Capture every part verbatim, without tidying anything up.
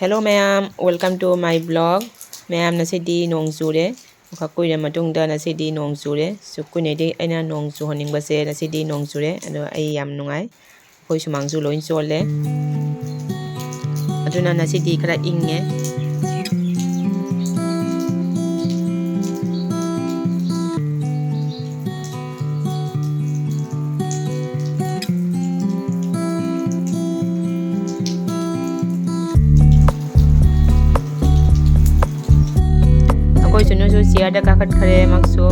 Hello ꯃꯌꯥꯝ, welcome to my vlog. ꯃꯌꯥꯝ, ꯉꯁꯤꯗꯤ ꯅꯣꯡ ꯆꯨꯔꯦ꯫ ꯑꯣꯈꯥꯛ ꯀꯨꯏꯔ ꯃꯇꯨꯡꯗ ꯉꯁꯤꯗꯤ ꯅꯣꯡ ꯆꯨꯔꯦ꯫ ꯁꯨꯛ ꯀꯨꯏꯅꯩꯗꯤ ꯑꯩꯅ ꯅꯣꯡ ꯆꯨꯍꯟꯅꯤꯡꯕꯁꯦ ꯉꯁꯤꯗꯤ ꯅꯣꯡ ꯆꯨꯔꯦ꯫ ꯑꯗꯣ ꯑꯩ ꯌꯥꯝ ꯅꯨꯡꯉꯥꯏ꯫ ꯑꯩꯈꯣꯏ ꯁꯨꯃꯥꯡꯁꯨ ꯂꯣꯏ ꯆꯣꯠꯂꯦ꯫ ꯑꯗꯨꯅ ꯉꯁꯤꯗꯤ ꯈꯔ ꯏꯪꯉꯦ꯫ ꯑꯩꯈꯣꯏ ꯁꯨꯅꯨꯁꯨ ꯆꯤꯌꯔꯗ ꯀꯥꯈꯠꯈ꯭ꯔꯦ ꯃꯥꯁꯨ꯫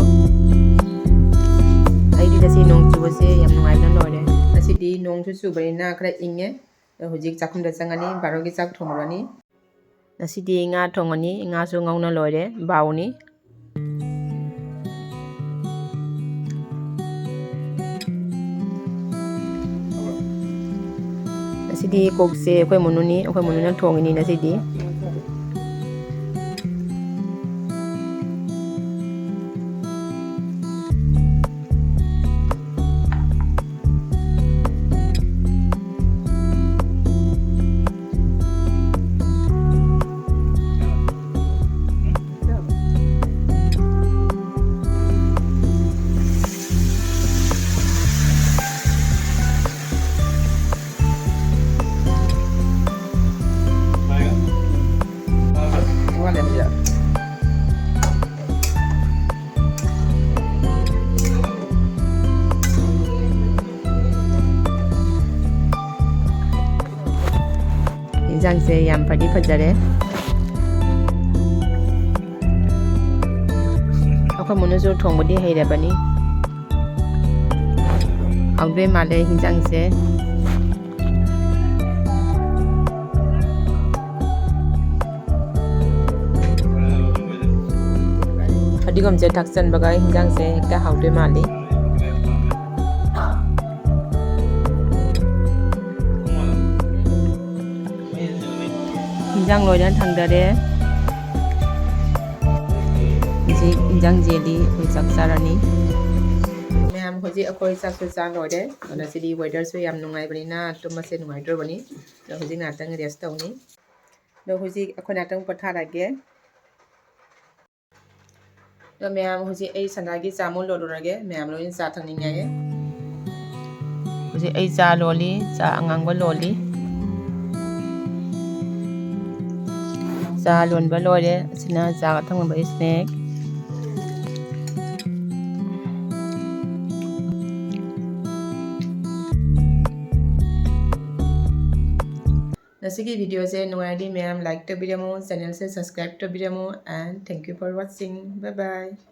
ꯑꯩꯗꯤ ꯉꯁꯤ ꯅꯣꯡ ꯆꯨꯕꯁꯦ ꯌꯥꯝ ꯅꯨꯡꯉꯥꯏꯕꯅ ꯂꯣꯏꯔꯦ꯫ ꯉꯁꯤꯗꯤ ꯅꯣꯡꯁꯨ ꯆꯨꯕꯅꯤꯅ ꯈꯔ ꯏꯪꯉꯦ꯫ ꯑꯗꯣ ꯍꯧꯖꯤꯛ ꯆꯥꯛꯈꯨꯝꯗ ꯆꯪꯉꯅꯤ, ꯕꯥꯔꯣꯒꯤ ꯆꯥꯛ ꯊꯣꯡꯉꯨꯔꯅꯤ꯫ ꯉꯁꯤꯗꯤ ꯉꯥ ꯊꯣꯡꯉꯅꯤ, ꯉꯥꯁꯨ ꯉꯧꯅ ꯂꯣꯏꯔꯦ, ꯕꯥꯎꯅꯤ꯫ ꯉꯁꯤꯗꯤ ꯀꯣꯛꯁꯦ ꯑꯩꯈꯣꯏ ꯃꯨꯅꯨꯅꯤ, ꯑꯩꯈꯣꯏ ꯃꯨꯅꯨꯅ ꯊꯣꯡꯉꯤꯅꯤ ꯉꯁꯤꯗꯤ꯫ ꯌꯦꯟꯁꯥꯡꯁꯦ ꯌꯥꯝ ꯐꯗꯤ ꯐꯖꯔꯦ꯫ ꯑꯩꯈꯣꯏ ꯃꯨꯅꯨꯁꯨ ꯊꯣꯡꯕꯗꯤ ꯍꯩꯔꯕꯅꯤ꯫ ꯍꯥꯎꯗꯣꯏ ꯃꯥꯜꯂꯦ ꯌꯦꯟꯁꯥꯡꯁꯦ꯫ ꯐꯗꯤꯒꯣꯝꯁꯦ ꯊꯥꯛꯆꯟꯕꯒ ꯌꯦꯟꯁꯥꯡꯁꯦ ꯍꯦꯛꯇ ꯍꯥꯎꯗꯣꯏ ꯃꯥꯜꯂꯤ꯫ ꯌꯦꯟꯁꯥꯡ ꯂꯣꯏꯅ ꯊꯥꯡꯗꯔꯦ꯫ ꯍꯧꯖꯤꯛ ꯌꯦꯟꯁꯥꯡ ꯖꯦꯜꯂꯤ ꯑꯩꯈꯣꯏ ꯆꯥꯛ ꯆꯥꯔꯅꯤ꯫ ꯃꯌꯥꯝ, ꯍꯧꯖꯤꯛ ꯑꯩꯈꯣꯏ ꯆꯥꯛꯁꯨ ꯆꯥ ꯂꯣꯏꯔꯦ꯫ ꯑꯗꯨꯅ ꯁꯤꯗꯤ weatherꯁꯨ ꯌꯥꯝ ꯅꯨꯡꯉꯥꯏꯕꯅꯤꯅ ꯇꯨꯝꯕꯁꯦ ꯅꯨꯡꯉꯥꯏꯇ꯭ꯔꯕꯅꯤ꯫ ꯑꯗꯣ ꯍꯧꯖꯤꯛ ꯉꯥꯏꯍꯥꯛꯇꯪ rest ꯇꯧꯅꯤ꯫ ꯑꯗꯣ ꯍꯧꯖꯤꯛ ꯑꯩꯈꯣꯏ ꯉꯥꯛꯇꯪ ꯄꯣꯊꯥꯔꯒꯦ꯫ ꯑꯗꯣ ꯃꯌꯥꯝ, ꯍꯧꯖꯤꯛ ꯑꯩ ꯁꯟꯗꯥꯒꯤ ꯆꯥ ꯑꯃꯨꯛ ꯂꯣꯜꯂꯨꯔꯒꯦ, ꯃꯌꯥꯝ ꯂꯣꯏꯅ ꯆꯥ ꯊꯛꯅꯤꯡꯉꯥꯏꯒꯤ꯫ ꯍꯧꯖꯤꯛ ꯑꯩ ꯆꯥ ꯂꯣꯜꯂꯤ, ꯆꯥ ꯑꯉꯥꯡꯕ ꯂꯣꯜꯂꯤ꯫ ꯆꯥ ꯂꯣꯟꯕ ꯂꯣꯏꯔꯦ꯫ ꯑꯁꯤꯅ ꯆꯥꯒ ꯊꯛꯅꯕꯒꯤ snack꯫ ꯉꯁꯤꯒꯤ videoꯁꯦ ꯅꯨꯡꯉꯥꯏꯔꯗꯤ ꯃꯌꯥꯝ like ꯇꯧꯕꯤꯔꯝꯃꯨ, channelꯁꯦ subscribe ꯇꯧꯕꯤꯔꯝꯃꯨ, and thank you for watching. Bye bye.